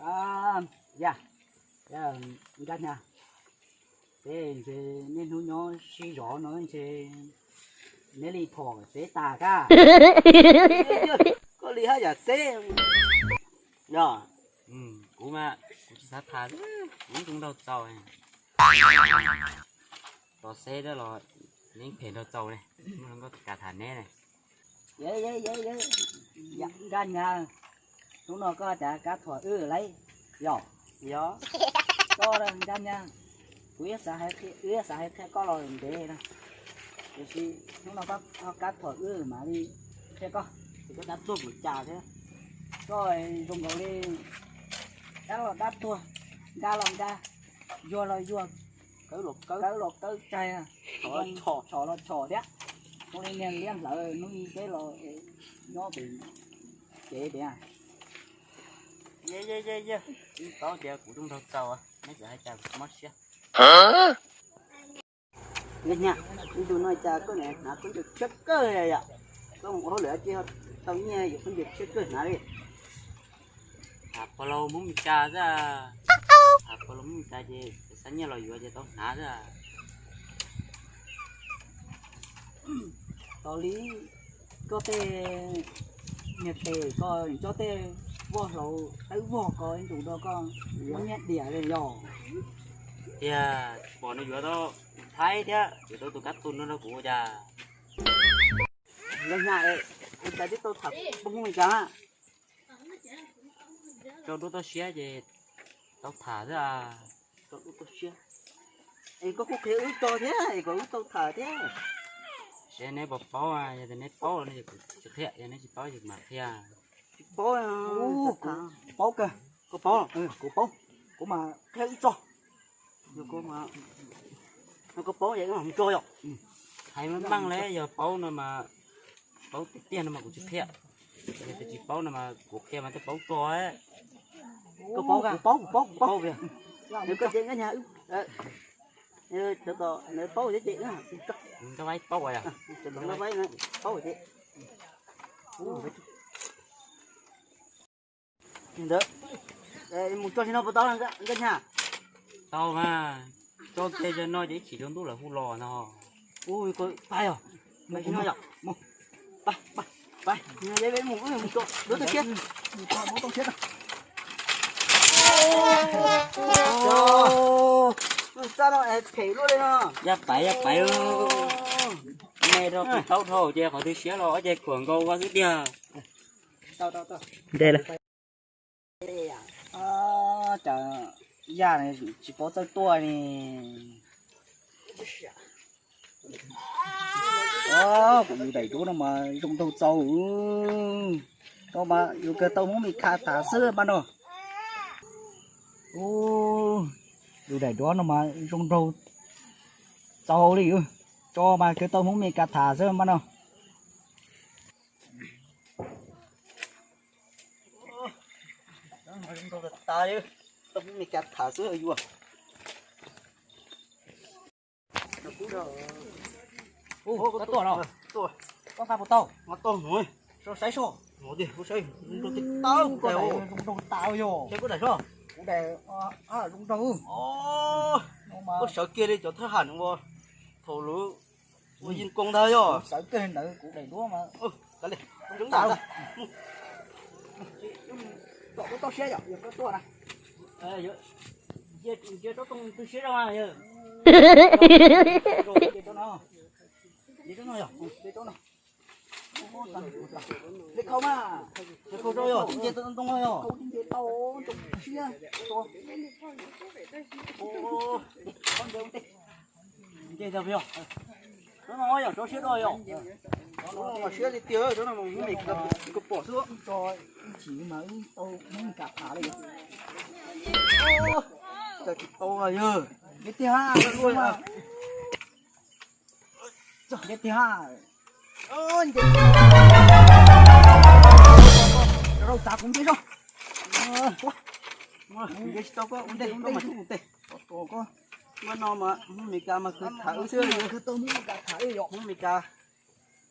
Ya, ya, Nkaj Hnyav, peb ntshe niaj hnub nyob sib zov no ntshe neb li phom xev tas kab. Koj li haj yam xeb. Yog, kuv mas kuv tsis xav tham, kuv zoo nraug txaus. Tos xeb dab los neb phem nraug txaus ne, muaj hluas nkauj kam tham neb ne. Nkaj Hnyav, hnub no koj cas kab thuam wb lauj? Yog, yog, koj Nkaj Hnyav, kuv ib xav hais qhia koj los ntev na, tiam sis hnub no koj kab thuam wb mam li qhia koj. Koj dab tuag kuv cas thiab. Koj zoo nkaus li dab los dab tuag, nkaj los nkaj, yuag los yuag, kawb los kawb tsaig, tshom los tshom thiab. Zoo li niag liab hlawv hnub ib teb los nyob pem kev tiag. Yog, yog, yog, kuv paub tias kuv zoo nraug txaus, neb txawm hais cas kuv tsis mob siab. Nkaj Hnyav, ib ntu no cas koj niam hnav khaub ncaws tshiab kawg yom? Koj mus ua hauj lwm dab tsi tau nyiaj yuav khaub ncaws tshiab kawg hnav li? Tham pog laus Hmoob Mes Kas xwb. Tham pog laus Hmoob Mes Kas ces xav nyiaj los yuav ces tau hnav xwb. Tos li koj tej niag tes koj tso tej voj hlauv tawb vog ko ib ntus rau koj muab nyiaj diam li yog? Tiag, tsis pom nws yuav tau thaib thiab yuav tau tus kab tus no rau kuv cas. Nkaj Hnyav, ua cas twb tau tham pog Hmoob Mes Kas? Tso duab toj siab ces tau tham xwb. Tso duab toj siab. Es koj kuj qhia wb tso thiab es kom wb tau tham thiab. Seb neb puas paub, yog tias neb paub no ces kuv tsis qhia, yog neb tsis paub ces kuv mam qhia. Tsis paub, paub kawg. Koj paub? Kuv paub, kuv mas qhia wb tso. Koj paub es wb mam mus tso yom. Hais meej meej li, yog paub no mas paub tiag tiag no mas kuv tsis qhia. Yog tias tsis paub no mas kuv qhia mas twb paub tso. Koj paub, kuv paub, kuv paub, kuv paub. Koj ces Nkaj Hnyav, cov tom ntawd paub thiab ces, paub, paub ces. Ntawd, mus tso tsis no puas tau Nkaj Hnyav? Tau mas, tso kiag zaum no ces ib chim tsaus ntuj lawv hu los no. Ui, koj pab yog, pab tsis no yom. Pab, pab, pab, mus, mus tso, mus tso siab. Txaj no es phem luaj li no. Yaj paiv, yaj paiv. Nej rau qhov taub dhau ces qhov twg siab los ob ce khuam nkaus ko xwb tiag. Nte lawm. Cas yaj tsis paub txawj tuaj li. Kuv yus daim duab no mas zoo nraug txaus. Tau mas yus kawg tau Hmoob Mes Kas tham xwb mas no. Yus daim duab no mas zoo nraug txaus li. Tso mas kawg tau Hmoob Mes Kas tham xwb mas no. Tau Hmoob Mes Kas tham xwb yuav. Koj tuaj los? Koj nqa puas tau? Nqa tau no. Saib soj. Zoo nraug tas yog. Kuv daim zoo nraug. Koj sawv kiag li cov thab ham uas thaum lub ua yeej koo ntag yog. Sawv kiag ntawd kuv daim duab mas. Kom koj toj siab yom, yog koj tuaj na. Cia rau toj siab rau. Li khau mas, li khau rau yog nce tau ntoo yog. Nce tau ntoo siab. Nce tau yog. Rau no yog rau siab rau yog. Rau no mas siab tiag tiag, rau no mas Hmoob Mes Kas pom xwb. Ib chim mas wb tau Hmoob Mes Kas tham li. Cas tsis tau yog. Nce tiag ha. Nce tiag ha. Rau txav kuv nce zog. Nce tsis tau koj ua ntej, koj mas tub ua ntej. Koj no mas Hmoob Mes Kas mas khwv tham wb xwb. Hmoob Mes Kas, Hmoob Mes Kas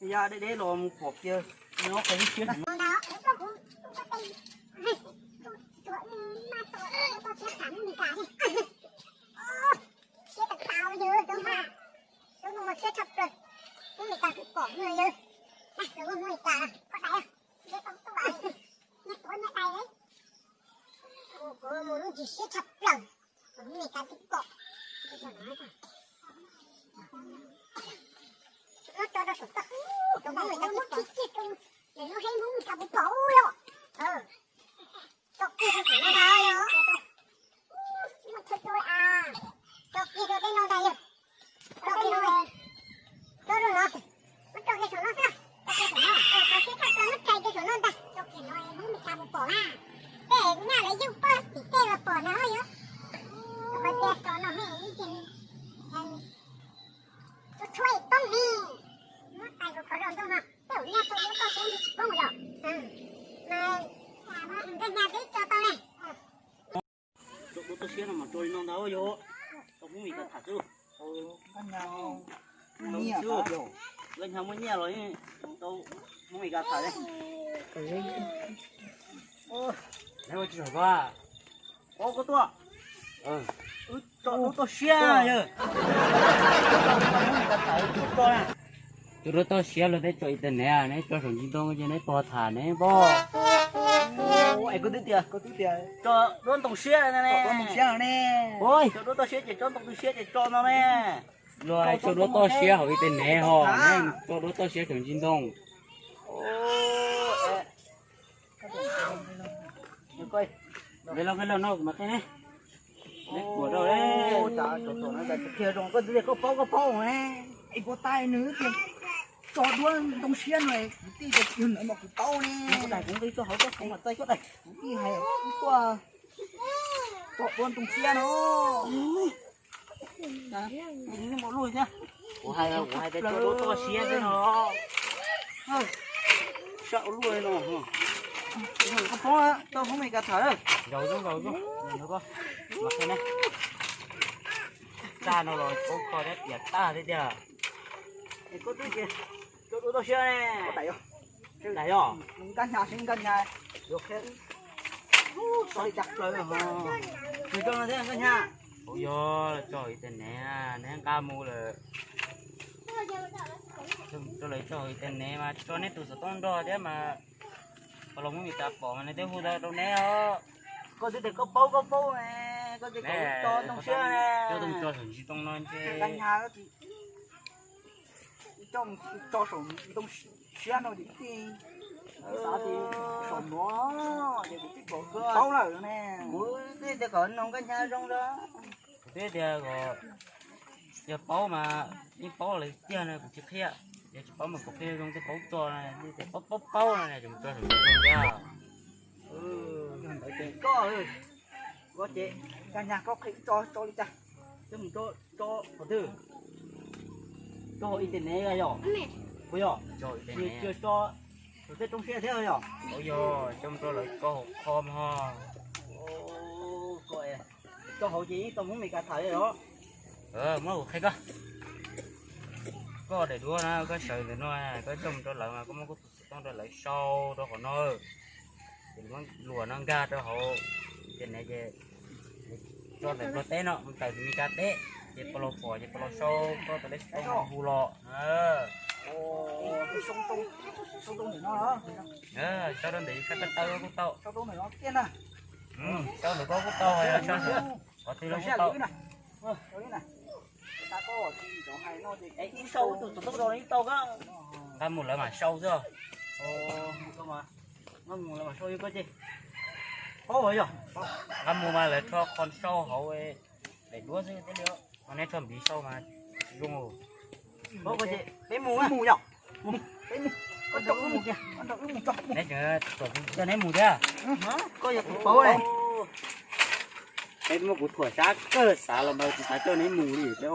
ya deb deb los mus pom kiag nyob qhov ib siab. Mus li cas, koj dais, neb tau tuaj, neb tuav neb dais li. Kuv mus lub ntsis siab tshaj plaws, kuv mus li cas twb pom. Muab tso rau saum toj, muab tso rau saum toj, muab tso rau saum toj, lub heb muab mus tso puv pom ub los. Tso kiag rau saum no ntag yog. Muab tso rau, tso kiag rau tej no ntag yog. Tso kiag rau, tso rau no. Muab tso kiag saum no xwb. Tso kiag saum no, tso kiag saum no, muab rais kiag saum no ntag. Tso kiag no, lub me cas puv pom na. Tej kuv nyaj lawv yeej pom tim tej los pom na yog. Qhov tias tso no me ib ce, tso tshuav ib poob ne. Muab tais rau qhov zoo nkauj no, tej zaum nyaj tso duab toj siab ntshe tsis poob yom. Mas nkaj nyag twb tso tau ne. Tso duab toj siab no mas tso li no ntag yog. Tau Hmoob Mes Kas tham xwb. Nkaj nyag muaj nyiaj los tau Hmoob Mes Kas tham li. Ua tsis zoo koj, koj tuaj, tso duab toj siab yog. Tso duab toj siab los tej tso internet, neb tso saum ntsis ntoo ces neb pog tham neb pom. Es koj twb tias, koj twb tias tso duab ntoo siab ne, tso duab ntoo siab ne. Tso duab toj siab ces tso ntoo tu siab ces tso no ne. Luag hais tso duab toj siab hauv internet ho, neb tso duab toj siab saum ntsis ntoo. Ve lo ve lo no mas qhia ne. Neb kuam rau le. Koj twb tias koj paub koj paub ne. Es puas tais nws tias tso duab ntoo siab no, kuv tij tias yog ntawd mas kuv paub ne. Kuv tij hais kuv tuaj tso duab ntoo siab no. Kuv hais, kuv hais tias tso duab toj siab xwb no. Sab ua luaj li no. Koj poob, tau Hmoob Mes Kas tham. Zaum zoo zaum zoo. Mas qhia ne. Tag no los koj kho thiab tias tag thiab tiag. Es koj twb tias tso duab toj siab ne. Dais yog. Nkaj nyag seb nkaj nyag. Tso li cas plaws. Nws tso no thiab nkaj nyag. Kuv yog tso internet, neb nqa mus lawm. Tso lawv tso internet mas tso neb tus xov tooj nrog thiab mas, pab los Hmoob Mes Kas pom mas nws twb hu tau rau neb os. Koj twb tias koj paub koj paub ne, koj tias koj tso ntoo siab ne. Koj tso saum ntsis ntoo no ntshe. Tso saum ntoo siab no ces tij xav tias saum no ces kuv twb pom koj paub lawm ne. Kuv twb tias kom no nkaj nyag zoo li. Kuv twb tias kom, yog paub mas yeej paub lawm tiag no kuv tsis qhia. Yog tsis paub mas kuv qhia zoo tej paub tso no, tias paub paub paub no ne, tso saum ntsis ntoo thiab. Koj, koj ces nkaj nyag koj qhia tso tso li cas, coj mus tso qhov twg? Tso hauv internet yog? Puas yog? Tso internet. Tso saum tej roob siab thiab yog? Yog, coj mus rau lawv tso hauv com ho. Koj, tso hauv ces yeej tau Hmoob Mes Kas tham li os. Muab kuv qhia koj. Koj daim duab na koj sawv ntawm no, koj coj mus rau lawv mas koj muab koj tus xov tooj rau lawv sau rau qhov no. Ces muab luam no nkag rau hauv internet ces tso ntawm Nplog teb no mus tawm tus Mes Kas teb, ces puas los pom ces puas los sau koj tus lej xov tooj hu los. Sau rau ntawm koj tawg tawg kuj tau. Sau ntawm koj kuj tau, qhov twg los kuj tau. Ib sau tus xov tooj rau ib tau koj. Nqa mus lawv mam sau xwb. Nqa mus lawv mam sau koj ces. Paub yog? Nqa mus mas lawv rho qhov sau hauv daim duab xwb thiaj li. Mas neb rho npiv sau mas zoo. Paub koj ces peb mus, mus yom. Neb tseem tuam coj neb mus thiab. Koj yog tus paub ne. Peb muab kuv thuam sab kawg xav los mas tsis xav coj neb mus li peb.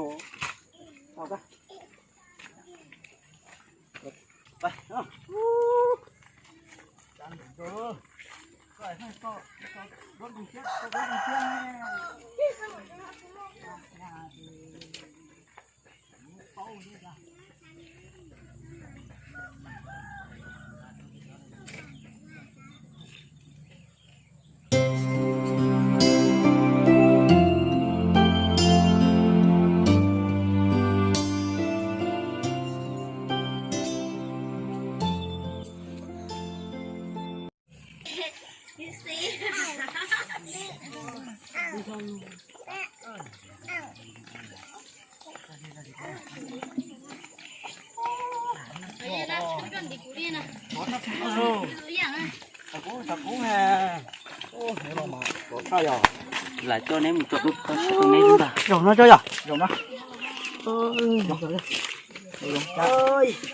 Lam coj neb mus tso dub tau sab rau neb lub ntag. Zaum no tso yog. Zaum no.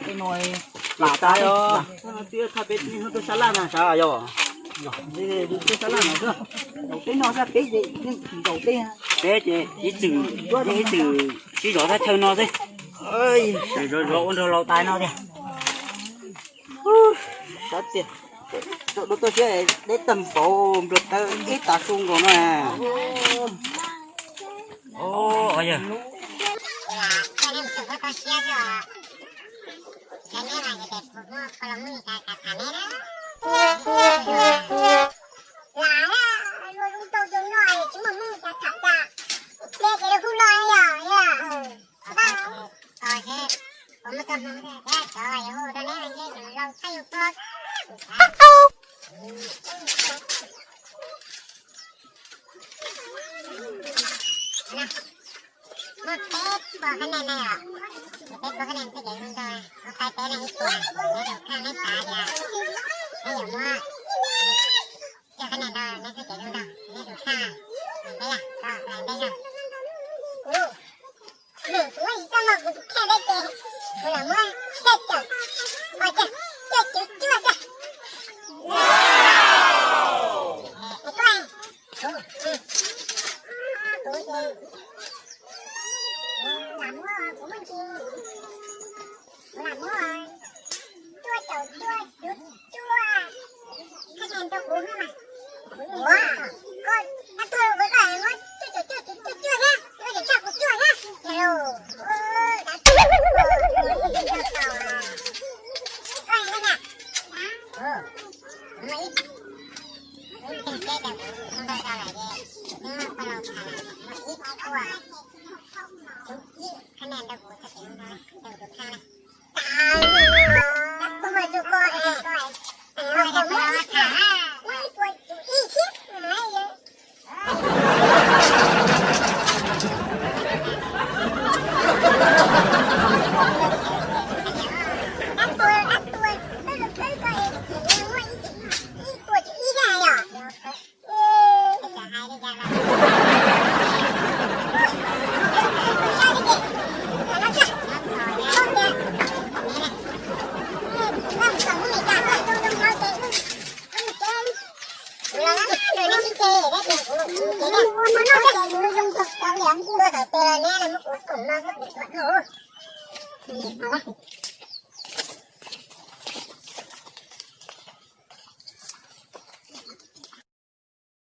Tej no plam tas os, tej no twb tha peb hnub tuaj sab laj na sav yog. Tuaj sab laj no xwb. Zaum tej no xwb peb ces yeej tsis zaum tej. Peb ces ib txwm, ib txwm sib zov thaj chaw no xwb. Zov zov ua nrog laus tais no tiag. Sab tiag. Tsaus dub tuaj siab deb tag npaum nplua tawv ib tav su nkaus no na. Muaj peb puas khab nees na yom? Peb puas khab nees txoj kev zoo nraug, kuv qhia peb na ib puas, neb tus kheej neb xav tias neb yuav muab coj khab nees rau neb txoj kev zoo nraug, neb tus kheej, peb yog koj ntej yog. Kuv muaj ib txoj muag kuv tus kheej deb ces kuv los muab coj caum, coj caum cuaj xwb. Es koj, kuv, kuv ces kuv lam muab, kuv muaj ntsis, kuv lam muab cuaj caum cuaj cuaj cuaj khab nees rau kuv xwb mas. Ua, koj, koj tuaj kuv koj muab cuaj caum cuaj cuaj cuaj thiab, koj tseem coj kuv cuaj thiab. Yog los, koj, koj, koj, koj, koj, koj, ib teg teb rau kuv, kuv ntau rau lawm ces, ib, ib puas, ib khab nees rau kuv txoj kev ntau, rau kuv tus kheej na. Kuv muaj tus koj, koj, koj, koj, koj, ib thiab. Dab tuag, dab tuag, koj, koj, koj, muaj ib, ib puas tswv ib thiab yom.